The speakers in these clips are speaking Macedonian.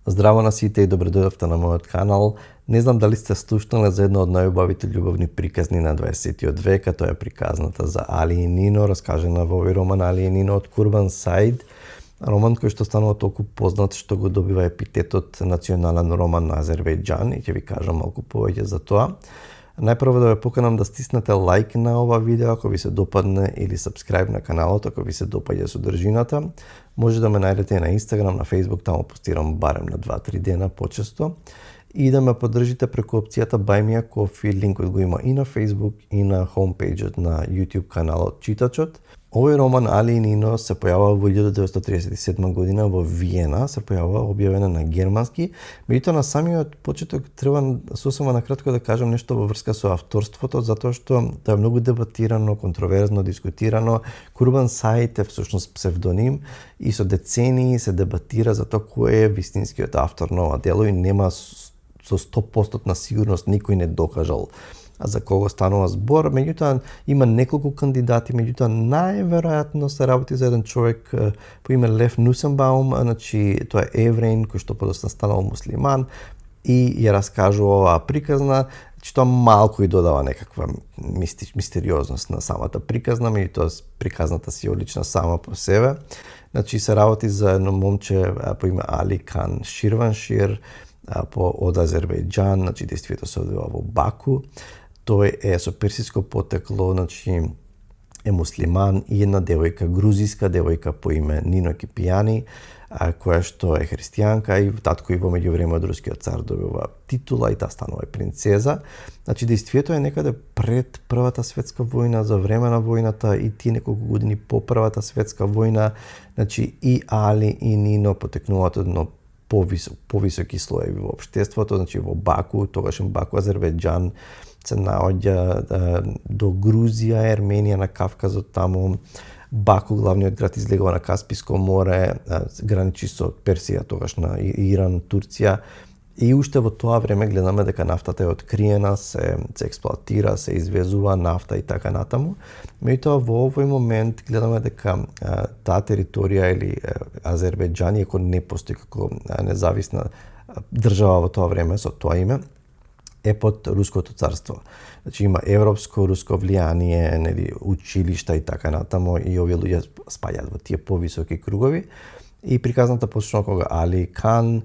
Здраво на сите и добредојавте на мојот канал. Не знам дали сте слушнале за едно од најубавите љубовни приказни на 20 век, тоа е приказната за Али и Нино, раскажена во овој роман Али и Нино од Курбан Саид. Роман кој што станува толку познат што го добива епитетот национален роман на Азербејџан и ќе ви кажам малку повеќе за тоа. Најпрво да ве поканам да стиснете лайк на ова видео ако ви се допадне или subscribe на каналот ако ви се допаѓа содржината. Може да ме најдете и на Instagram, на Facebook, таму постирам барем на 2-3 дена почесто. И да ме поддржите преку опцијата Buy Me a Coffee, линкот го има и на Facebook и на homepage на YouTube каналот Читачот. Овој роман Али и Нино се појавува во 1937 година во Виена, се појавува објавена на германски. Меѓутоа на самиот почеток треба сосема накратко да кажам нешто во врска со авторството, затоа што тоа е многу дебатирано, контроверзно, дискутирано. Курбан Саид е всушност псевдоним и со децении се дебатира за тоа кој е вистинскиот автор на ова дело и нема со 100% на сигурност никој не докажал за кого станува збор. Меѓутоа има неколку кандидати, меѓутоа најверојатно се работи за еден човек по име Лев Нусенбаум, значи тоа е евреин кој што подоцна станал муслиман и ја раскажува оваа приказна, што малку и додава некаква мистериозност на самата приказна, меѓутоа приказната си одлична сама по себе. Значи се работи за едно момче по име Али Кан Ширваншир од Азербејџан, значи действието се одвива во Баку. Тој е со персиско потекло, значи е муслиман и една девојка, грузиска девојка по име Нино Кипијани, која што е христијанка и татко и во меѓувреме од рускиот цар добива титула и таа станува принцеза. Значи действието е некаде пред Првата светска војна, за време на војната и тие неколку години по Првата светска војна, значи и Али и Нино потекнуваат од едно повисоки слоеви во општеството, значи во Баку, тогашен Баку, Азербејџан, се наоѓа до Грузија, Ерменија на Кавказот таму. Баку, главниот град, излегува на Касписко море, граничи со Персија, тогашна Иран, Турција. И уште во тоа време гледаме дека нафтата е откриена, се експлоатира, се извезува нафта и така натаму. Меѓутоа во овој момент гледаме дека таа територија или Азербејџан, иако не постои како независна држава во тоа време со тоа име, е под Руското царство. Значи има европско, руско влијание, нели, училишта и така натаму и овие луѓе спаѓаат во тие повисоки кругови. И приказната почнува кога Али Кан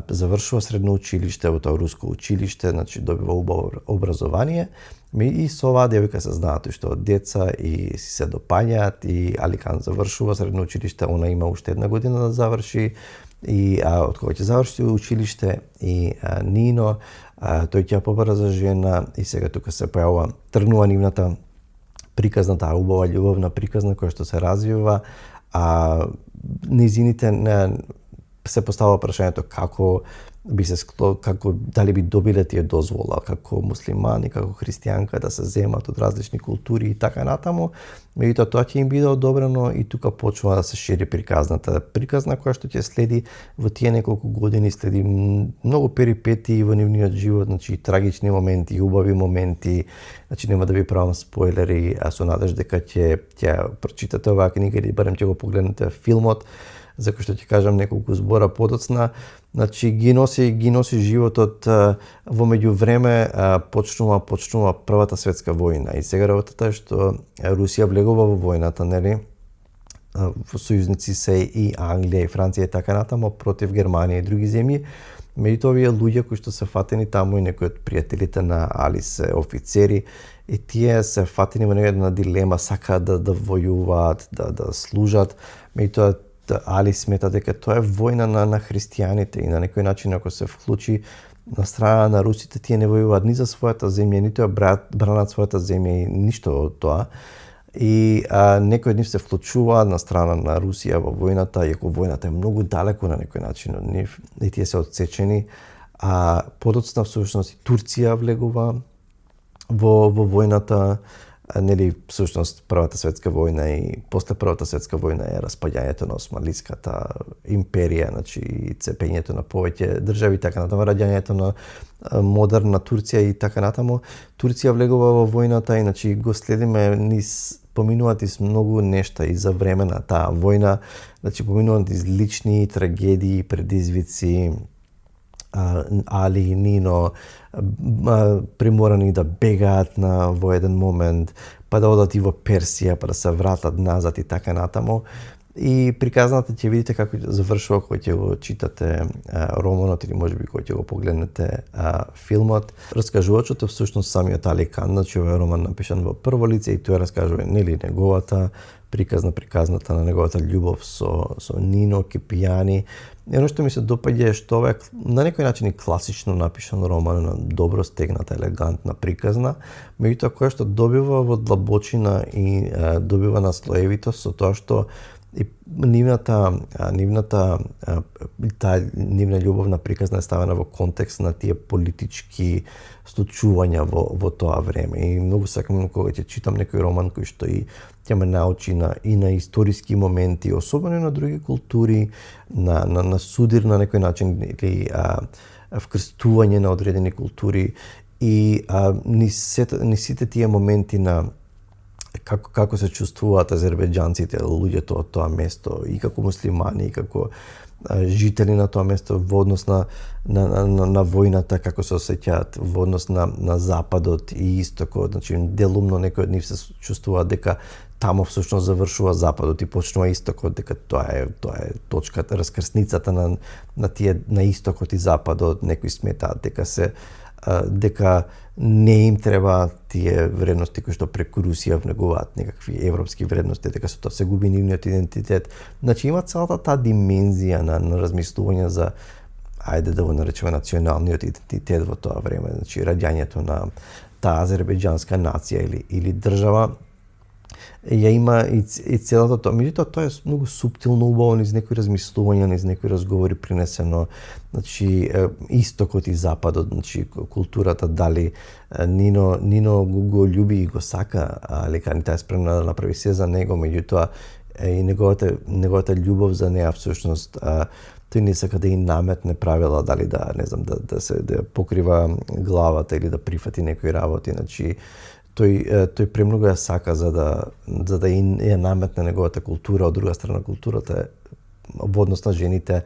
завршува средно училиште во тоа руско училиште, значи добива убаво образование и со оваа девојка се знаат уште од деца и си се допаѓаат и Али Кан завршува средно училиште, она има уште една година да заврши и од кога ќе заврши училиште и Нино, тој ќе побрза жена и сега тука се појавува, тргнува нивната приказна, таа убава љубовна приказна која што се развива, а низините се поставува прашањето како би се дали би добиле тие дозвола како муслимани, како христијанка да се земат од различни култури и така натаму. Меѓутоа тоа ќе им биде одобрено и тука почнува да се шири приказната. Приказна која што ќе следи во тие неколку години, следи многу перипетии во нивниот живот, значи трагични моменти, убави моменти. Значи нема да ви правам спойлери, а со надеж дека ќе прочитате оваа книга или барем ќе го погледнете филмот, за кој што ќе кажам неколку збора подоцна. Значи ги носи животот во меѓувреме почнува Првата светска војна и сега работата е што Русија влегува во војната, нели? Сојузници се и Англија и Франција и така натаму против Германија и други земји. Меѓутоа овие луѓе кои што се фатени таму и некои од пријателите на Али се офицери и тие се фатени во една дилема, сакаат да војуваат, да служат. Меѓутоа Али смета дека тоа е војна на христијаните и на некој начин ако се вклучи на страна на русите, тие не војуваат ни за својата земја, ниту ја бранат својата земја и ништо од тоа. И некои од нив се вклучуваат на страна на Русија во војната, иако војната е многу далеко на некој начин од нив и тие се отсечени. Подоцна всушност и Турција влегува во војната, нели всушност Првата светска војна и после Првата светска војна е распаѓањето на Османлиската империја, значи и цепењето на повеќе држави, така натаму, раѓањето на модерна Турција и така натаму. Турција влегува во војната и значи го следиме низ поминуваат из многу нешта и за време на таа војна, значи поминуваат из лични трагедии, предизвици, Али и Нино приморани да бегаат во еден момент, па да одат и во Персија, па да се вратат назад и така натаму. И приказната ќе видите како завршува кога ќе го читате романот или можеби кога ќе го погледнете филмот. Раскажувачот е всушност самиот Али Кан, значи овој роман напишан во прво лице и тој раскажува нели неговата приказната на неговата љубов со Нино Кипијани. И оно што ми се допаѓа е што ова е на некој начин и класично напишан роман, на добро стегната, елегантна приказна, меѓутоа која што добива во длабочина и добива на слоевитост со тоа што и нивна љубовна приказна е ставена во контекст на тие политички случувања во тоа време. И многу сакам кога ќе читам некој роман кој што и ќе ме научи и на историски моменти, особено на други култури, на судир на некој начин или вкрстување на одредени култури и ни сите тие моменти на како се чувствуваат азербејџанците, луѓето од тоа место, и како муслимани, и како жители на тоа место во однос на војната, како се осеќаат во однос на западот и истокот. Значи, делумно некои од нив се чувствуваат дека тамо всушност завршува западот и почнува истокот, дека тоа е точката, раскрсницата на истокот и западот. Некои сметаат дека не им треба тие вредности кои што преку Русија внегуваат некакви европски вредности, дека со тоа се губи нивниот идентитет. Значи има целата таа димензија на размислување за, ајде да го наречеме, националниот идентитет во тоа време, значи раѓањето на таа азербејџанска нација или држава. Ја има и целото тоа. Меѓутоа, тоа е многу суптилно, убаво, низ некои размислувања, низ некои разговори принесено. Значи, истокот и западот, значи, културата, дали Нино го љуби и го сака Али Кан, таа е спремна да направи се за него, меѓутоа, и неговата љубов за неа, всушност, тој не сака да и наметне правила, дали да покрива главата или да прифати некои работи. Значи, тој премногу ја сака за да ја наметне неговата култура. Од друга страна, културата во однос на жените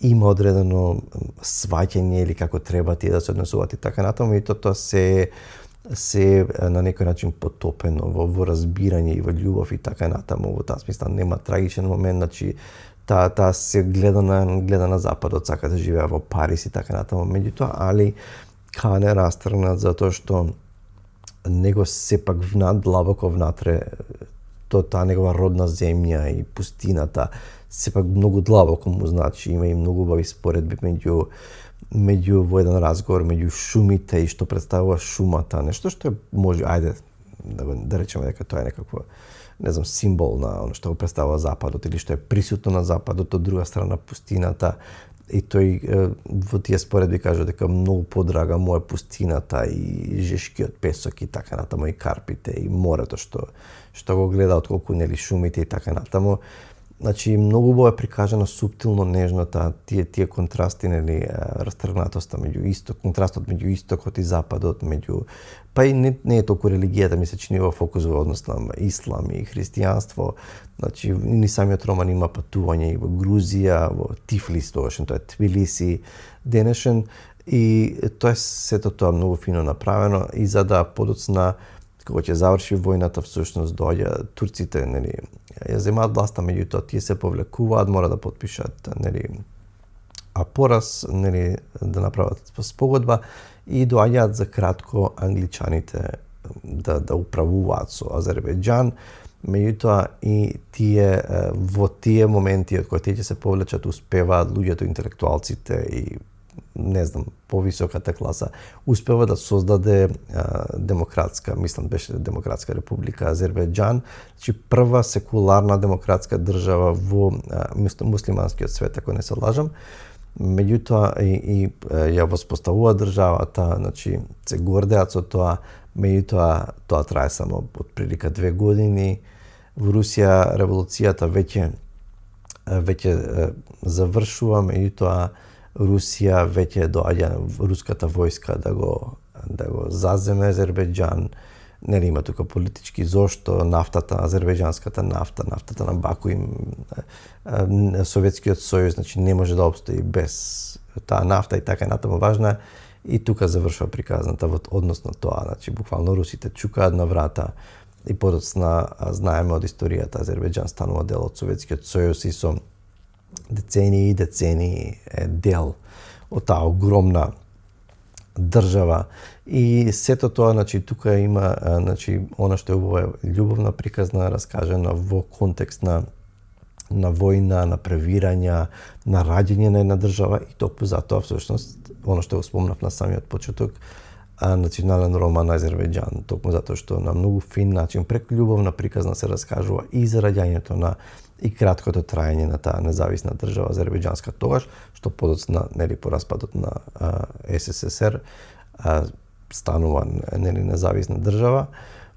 има одредено сваќање или како треба тие да се однесуваат и така натаму, и тоа се на некој начин потопено во разбирање и во љубов и така натаму. Во таа смисла нема трагичен момент, значи таа се гледа на западот, сака да живее во Париз и така натаму. Меѓутоа, Али Кан е растргнат затоа што него сепак длабоко внатре, таа негова родна земја и пустината сепак многу длабоко му значи. Има и многу убави споредби меѓу во еден разговор меѓу шумите и што представува шумата, нешто што може, ајде да речеме дека тоа е некакво, не знам, символ на оно што го представува западот или што е присутно на западот, од друга страна пустината. И тој во тие споредби кажа дека многу подрага му е пустината и жешкиот песок и така натаму, и карпите и морето што го гледа, отколку нели шумите и така натаму. Значи многу убаво е прикажана суптилно, нежно тие контрасти, нели, растргнатоста контрастот меѓу истокот и западот, па и не е толку религијата, ми се чини во фокус во однос на ислам и христијанство. Значи ни самиот роман има патување и во Грузија, во Тифлис, тогаш тоа е Тбилиси денешен, и тоа е сето тоа многу фино направено. И за да подоцна, кога ќе заврши војната, всушност доаѓа турците, нели, ја земаат власта, меѓутоа тие се повлекуваат, мора да потпишат, нели, пораз, нели, да направат спогодба, и доаѓаат за кратко англичаните да управуваат со Азербејџан. Меѓутоа и тие во тие моменти од кои тие се повлечат, успеваат луѓето, интелектуалците и не знам, повисоката класа, успева да создаде демократска, мислам беше Демократска република Азербејџан, значи прва секуларна демократска држава во муслиманскиот свет, ако не се лажам. Меѓутоа и ја воспоставува државата, значи се гордеат со тоа, меѓутоа тоа трае само од прилика 2 години. Во Русија револуцијата веќе завршува, меѓутоа Русија веќе доаѓа руската војска да го заземе Азербејџан. Нели има тука политички зошто нафтата, азербејџанската нафтата на Баку и Советскиот сојуз, значи не може да обстои без таа нафта и така натаму важна. И тука завршува приказната во однос на тоа, значи буквално русите чукаат на врата и подоцна знаеме од историјата Азербејџан станува дел од Советскиот сојуз и со децении и децении е дел од таа огромна држава. И сето тоа, значи тука има, значи она што е убаво е љубовна приказна, раскажана во контекст на војна, на превирања, на раѓање на една држава и токму затоа всушност она што го спомнав на самиот почеток, национален роман на Азербејџан, токму затоа што на многу фин начин преку љубовна приказна се раскажува и за раѓањето на и краткото траење на таа независна држава азербејџанска тогаш, што подоцна нели по распадот на СССР станува нели независна држава.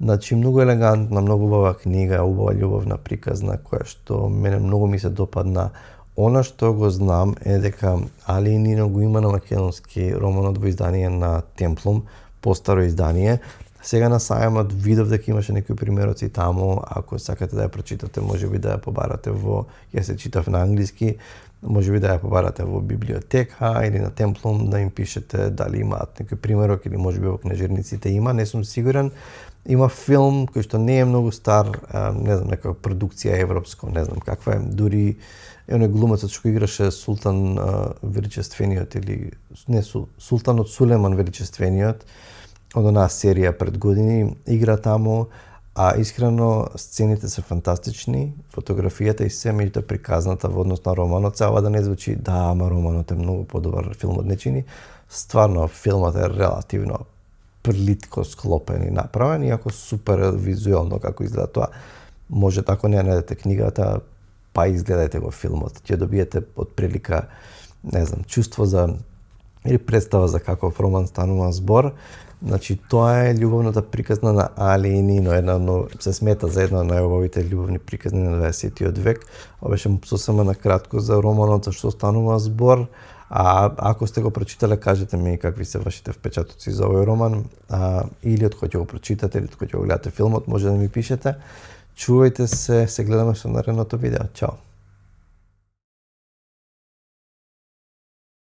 Значи многу елегантна, многу убава книга, убава љубовна приказна која што мене многу ми се допадна. Она што го знам е дека Али Нино го има на македонски романот во издание на Темплум, постаро издание. Сега на сајмот видов дека имаше некои примероци таму, ако сакате да ја прочитате, можеби да ја побарате во, ја се читав на англиски, можеби да ја побарате во библиотека или на Темплум, да им пишете дали имаат некој примерок или можеби во книжарниците има, не сум сигурен. Има филм кој што не е многу стар, не знам, некоја продукција европско, не знам каква е, дури оној глумецот што играше Султан Величествениот или не Султанот Сулеман Величествениот, од онаа серија пред години, игра таму, а искрено сцените се фантастични, фотографијата и се, меѓутоа приказната во однос на романот, ова да не звучи, да, ама романот е многу подобар, филмот не чини. Стварно, филмот е релативно плитко склопен и направен, иако супер визуелно како изгледа тоа. Може ако не најдете книгата, па изгледајте го филмот. Ќе добиете од прилика, не знам, чувство за или представа за каков роман станува збор. Значи, тоа е љубовната приказна на Али и Нино, се смета за една од најубавите љубовни приказни на 20 век. Ова беше сосема на кратко за романот, за што станува збор. А ако сте го прочитале, кажете ми какви се вашите впечатоци за овој роман, или од кој ќе го прочитате, или од кој ќе го гледате филмот, може да ми пишете. Чувајте се, се гледаме со наредното видео. Чао!